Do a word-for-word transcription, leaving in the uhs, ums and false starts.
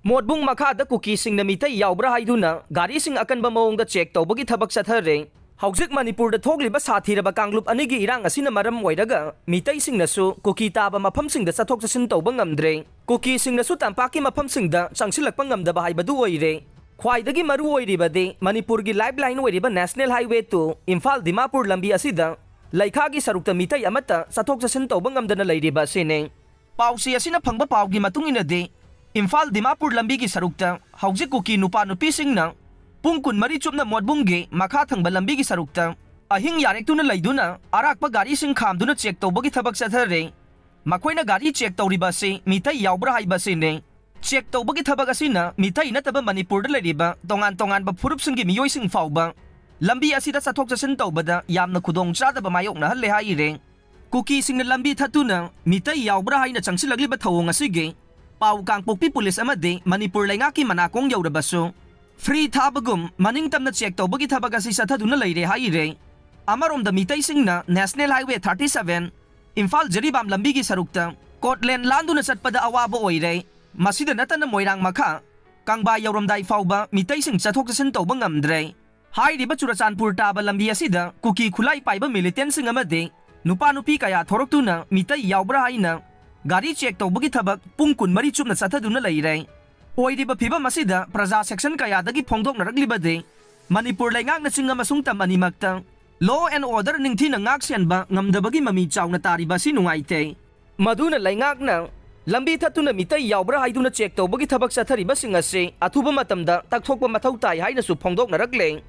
ꯃꯣꯠꯕꯨꯡ ꯃꯈꯥꯗ ꯀꯨꯀꯤꯁꯤꯡꯅ ꯃꯤꯇꯩ ꯌꯥꯎꯕ꯭ꯔꯥ ꯍꯥꯏꯗꯨꯅ ꯒꯥꯔꯤꯁꯤꯡ ꯑꯀꯟꯕ ꯃꯑꯣꯡꯗ ꯆꯦꯛ ꯇꯧꯕꯒꯤ ꯊꯕꯛ ꯆꯠꯊꯔꯦ꯫ ꯍꯧꯖꯤꯛ ꯃꯅꯤꯄꯨꯔꯗ ꯊꯣꯛꯂꯤꯕ ꯁꯥꯊꯤꯔꯕ ꯀꯥꯡꯂꯨꯞ ꯑꯅꯤꯒꯤ ꯏꯔꯥꯡ ꯑꯁꯤꯅ ꯃꯔꯝ ꯑꯣꯏꯔꯒ ꯃꯤꯇꯩꯁꯤꯡꯅꯁꯨ ꯀꯨꯀꯤ ꯇꯥꯕ ꯃꯐꯝꯁꯤꯡꯗ ꯆꯠꯊꯣꯛ ꯆꯠꯁꯤꯟ ꯇꯧꯕ ꯉꯝꯗ꯭ꯔꯦ꯫ ꯀꯨꯀꯤꯁꯤꯡꯅꯁꯨ ꯇꯝꯄꯥꯛꯀꯤ ꯃꯐꯝꯁꯤꯡꯗ ꯆꯪꯁꯤꯜꯂꯛꯄ ꯉꯝꯗꯕ ꯍꯥꯏꯕꯗꯨ ꯑꯣꯏꯔꯦ꯫ ꯈ꯭ꯋꯥꯏꯗꯒꯤ ꯃꯔꯨ ꯑꯣꯏꯔꯤꯕꯗꯤ ꯃꯅꯤꯄꯨꯔꯒꯤ lifeline ꯑꯣꯏꯔꯤꯕ National Highway two Imphal Dimapur ꯂꯝꯕꯤ ꯑꯁꯤꯗ ꯂꯩꯈꯥꯒꯤ ꯁꯔꯨꯛꯇ ꯃꯤꯇꯩ ꯑꯃꯠꯇ ꯆꯠꯊꯣꯛ ꯆꯠꯁꯤꯟ ꯇꯧꯕ ꯉꯝꯗꯅ ꯂꯩꯔꯤꯕ ꯑꯁꯤꯅꯤ꯫ ꯄꯥꯎꯆꯦ ꯑꯁꯤꯅ ꯐꯪꯕ ꯄꯥꯎꯒꯤ ꯃꯇꯨꯡ ꯏꯟꯅꯗꯤ, ꯏꯝꯐꯥꯜ ꯗꯤꯃꯥꯄꯨꯔ ꯂꯝꯕꯤꯒꯤ ꯁꯔꯨꯛꯇ ꯍꯧꯖꯤꯛ ꯀꯨꯀꯤ ꯅꯨꯄꯥ ꯅꯨꯄꯤꯁꯤꯡꯅ ꯄꯨꯡ ꯀꯨꯟꯃꯔꯤ ꯆꯨꯞꯅ ꯃꯣꯠꯕꯨꯡꯒꯤ ꯃꯈꯥ ꯊꯪꯕ ꯂꯝꯕꯤꯒꯤ ꯁꯔꯨꯛꯇ ꯑꯍꯤꯡ ꯌꯥꯔꯦꯛꯇꯨꯅ ꯂꯩꯗꯨꯅ ꯑꯔꯥꯛꯄ ꯒꯥꯔꯤꯁꯤꯡ ꯈꯥꯝꯗꯨꯅ ꯆꯦꯛ ꯇꯧꯕꯒꯤ ꯊꯕꯛ ꯆꯠꯊꯔꯦ꯫ ꯃꯈꯣꯏꯅ ꯒꯥꯔꯤ ꯆꯦꯛ ꯇꯧꯔꯤꯕ ꯑꯁꯤ ꯃꯤꯇꯩ ꯌꯥꯎꯕ꯭ꯔꯥ ꯍꯥꯏꯕ ꯑꯁꯤꯅꯤ꯫ ꯆꯦꯛ ꯇꯧꯕꯒꯤ ꯊꯕꯛ ꯑꯁꯤꯅ ꯃꯤꯇꯩ ꯅꯠꯇꯕ ꯃꯅꯤꯄꯨꯔꯗ ꯂꯩꯔꯤꯕ ꯇꯣꯉꯥꯟ ꯇꯣꯉꯥꯟꯕ ꯐꯨꯔꯨꯞꯁꯤꯡꯒꯤ ꯃꯤꯑꯣꯏꯁꯤꯡ ꯐꯥꯎꯕ ꯂꯝꯕꯤ ꯑꯁꯤꯗ ꯆꯠꯊꯣꯛ ꯆꯠꯁꯤꯟ ꯇꯧꯕꯗ ꯌꯥꯝꯅ ꯈꯨꯗꯣꯡ ꯆꯥꯗꯕ ꯃꯥꯌꯣꯛꯅꯍꯜꯂꯦ ꯍꯥꯏꯔꯦ꯫ ꯀꯨꯀꯤꯁꯤꯡꯅ ꯂꯝꯕꯤ ꯊꯠꯇꯨꯅ ꯃꯤꯇꯩ ꯌꯥꯎꯕ꯭ꯔꯥ ꯍꯥꯏꯅ ꯆꯪꯁꯤꯜꯂꯛꯂꯤꯕ ꯊꯧꯑꯣꯡ ꯑꯁꯤꯒꯤ ꯄꯥꯎ ꯀꯥꯡꯄꯣꯛꯄꯤ ꯄꯨꯂꯤꯁ ꯑꯃꯗꯤ ꯃꯅꯤꯄꯨꯔ ꯂꯩꯉꯥꯛꯀꯤ ꯃꯅꯥꯀꯣꯡ ꯌꯧꯔꯕꯁꯨ, ꯐ꯭ꯔꯤ ꯊꯥꯕꯒꯨꯝ ꯃꯅꯤꯡ ꯇꯝꯅ ꯆꯦꯛ ꯇꯧꯕꯒꯤ ꯊꯕꯛ ꯑꯁꯤ ꯆꯠꯊꯗꯨꯅ ꯂꯩꯔꯦ ꯍꯥꯏꯔꯦ꯫ ꯑꯃꯔꯣꯝꯗ ꯃꯤꯇꯩꯁꯤꯡꯅ National Highway thirty seven Imphal Jiribam ꯂꯝꯕꯤꯒꯤ ꯁꯔꯨꯛꯇ ꯀꯣꯠꯂꯦꯟ ꯂꯥꯟꯗꯨꯅ ꯆꯠꯄꯗ ꯑꯋꯥꯕ ꯑꯣꯏꯔꯦ꯫ ꯃꯁꯤꯗ ꯅꯠꯇꯅ ꯃꯣꯏꯔꯥꯡ ꯃꯈꯥ ꯀꯪꯕꯥ ꯌꯧꯔꯝꯗꯥꯏ ꯐꯥꯎꯕ ꯃꯤꯇꯩꯁꯤꯡ ꯆꯠꯊꯣꯛ ꯆꯠꯁꯤꯟ ꯇꯧꯕ ꯉꯝꯗ꯭ꯔꯦ꯫ ꯍꯥꯏꯔꯤꯕ ꯆꯨꯔꯆꯥꯟꯄꯨꯔ ꯇꯥꯕ ꯂꯝꯕꯤ ꯑꯁꯤꯗ ꯀꯨꯀꯤ ꯈꯨꯠꯂꯥꯏ ꯄꯥꯏꯕ ꯃꯤꯂꯤꯇꯦꯟꯁꯤꯡ ꯑꯃꯗꯤ ꯅꯨꯄꯥ ꯅꯨꯄꯤ ꯀꯌꯥ ꯊꯣꯔꯛꯇꯨꯅ ꯃꯤꯇꯩ ꯌꯥꯎꯕ꯭ꯔꯥ ꯍꯥꯏꯅ ꯒꯥꯔꯤ ꯆꯦꯛ ꯇꯧꯕꯒꯤ ꯊꯕꯛ ꯄꯨꯡ ꯀꯨꯟꯃꯔꯤ ꯆꯨꯞꯅ ꯆꯠꯊꯗꯨꯅ ꯂꯩꯔꯦ꯫ ꯑꯣꯏꯔꯤꯕ ꯐꯤꯕꯝ ꯑꯁꯤꯗ ꯄ꯭ꯔꯖꯥ ꯁꯦꯛꯁꯟ ꯀꯌꯥꯗꯒꯤ ꯐꯣꯡꯗꯣꯛꯅꯔꯛꯂꯤꯕꯗꯤ ꯃꯅꯤꯄꯨꯔ ꯂꯩꯉꯥꯛꯅ ꯆꯤꯡ ꯑꯃꯁꯨꯡ ꯇꯝ ꯑꯅꯤꯃꯛꯇ law and order ꯅꯤꯡꯊꯤꯅ ꯉꯥꯛ ꯁꯦꯟꯕ ꯉꯝꯗꯕꯒꯤ ꯃꯃꯤ ꯆꯥꯎꯅ ꯇꯥꯔꯤꯕ ꯑꯁꯤ ꯅꯨꯡꯉꯥꯏꯇꯦ꯫ ꯃꯗꯨꯅ ꯂꯩꯉꯥꯛꯅ ꯂꯝꯕꯤ ꯊꯠꯇꯨꯅ ꯃꯤꯇꯩ ꯌꯥꯎꯕ꯭ꯔꯥ ꯍꯥꯏꯗꯨꯅ ꯆꯦꯛ ꯇꯧꯕꯒꯤ ꯊꯕꯛ ꯆꯠꯊꯔꯤꯕꯁꯤꯡ ꯑꯁꯤ ꯑꯊꯨꯕ ꯃꯇꯝꯗ ꯇꯛꯊꯣꯛꯄ ꯃꯊꯧ ꯇꯥꯏ ꯍꯥꯏꯅꯁꯨ ꯐꯣꯡꯗꯣꯛꯅꯔꯛꯂꯦ꯫